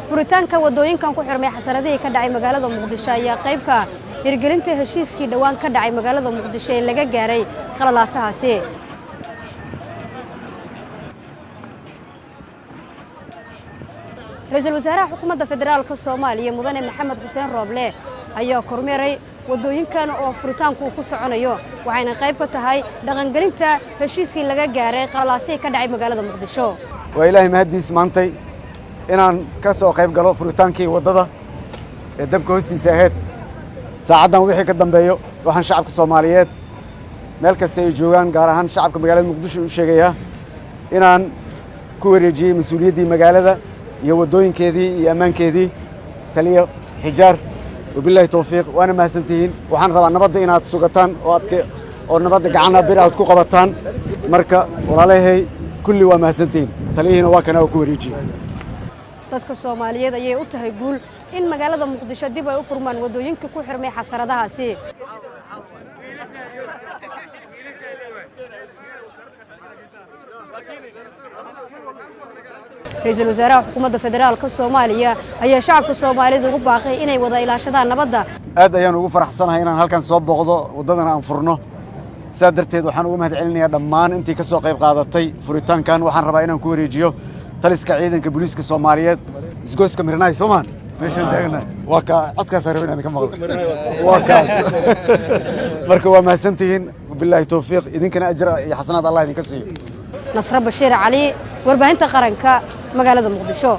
Furitaanka waddooyinkan ku xirmay xasaradihii ka dhacay magaalada Muqdisho ayaa qaybka hirgelinta heshiiskii dhowaan ka dhacay magaalada Muqdisho ee laga gaaray qalalaasahaasi. Ra-iisul wasaaraha xukuumadda federaalka Soomaaliya, Mudane Maxamed Xuseen Rooble, ayaa kormeeray waddooyinkan oo furitaanku uu ku soconayo, waxayna qayb ka tahay dhaqangelinta heshiiskii laga gaaray qalalaasihii ka dhacay magaalada Muqdisho. Waa Ilaahay mahaddiis maantay inaan ka soo qayb galo furitaankii waddada ee dabka hoostiisa ahayd. Saacaddan wixii ka dambeeyo, waxaan shacabka Soomaaliyeed meel kasta ay joogaan, gaar ahaan shacabka magaalada Muqdisho, u sheegayaa inaan ku wareejiyey mas-uuliyaddii magaalada iyo waddooyinkeedii iyo ammaankeedii taliya Xijaar. Wabilaahi towfiiq, waana mahadsantihiin. Waxaan rabaa nabadda inaad sugataan oo aad oo nabadda gacanna bir aad ku qabataan. Marka walaalahay, kulli waa mahadsantihiin. Taliyihiina waa kana oo ku wareejiyey. Dadka Soomaaliyeed ayay u tahay guul in magaalada Muqdisho dib ay u furmaan waddooyinkii ku xirmay xasaradahaasi. Ra-iisul wasaaraha xukuumadda federaalka Soomaaliya ayaa shacabka Soomaalida ugu baaqay inay wada ilaashadaan nabadda. Aad ayaan ugu faraxsanahay inaan halkan soo booqdo, waddadana aan furno. Sidaa darteed waxaan uga mahad celinayaa dhammaan intii ka soo qayb qaadatay furitaankan. Waxaan rabaa inaan ku wareejiyo taliska ciidanka booliiska Soomaaliyeed. Isgoyska Mirnaay soomaan meeshaan taagna waa ka codkaasaan raba inaan ka maqlo, waa kaas. Marka waa mahadsantihiin, bilaahi towfiiq. Idinkana ajra iyo xasanaad Allah idinka siiyo. Nasre Bashiir Cali, warbaahinta qaranka, magaalada Muqdisho.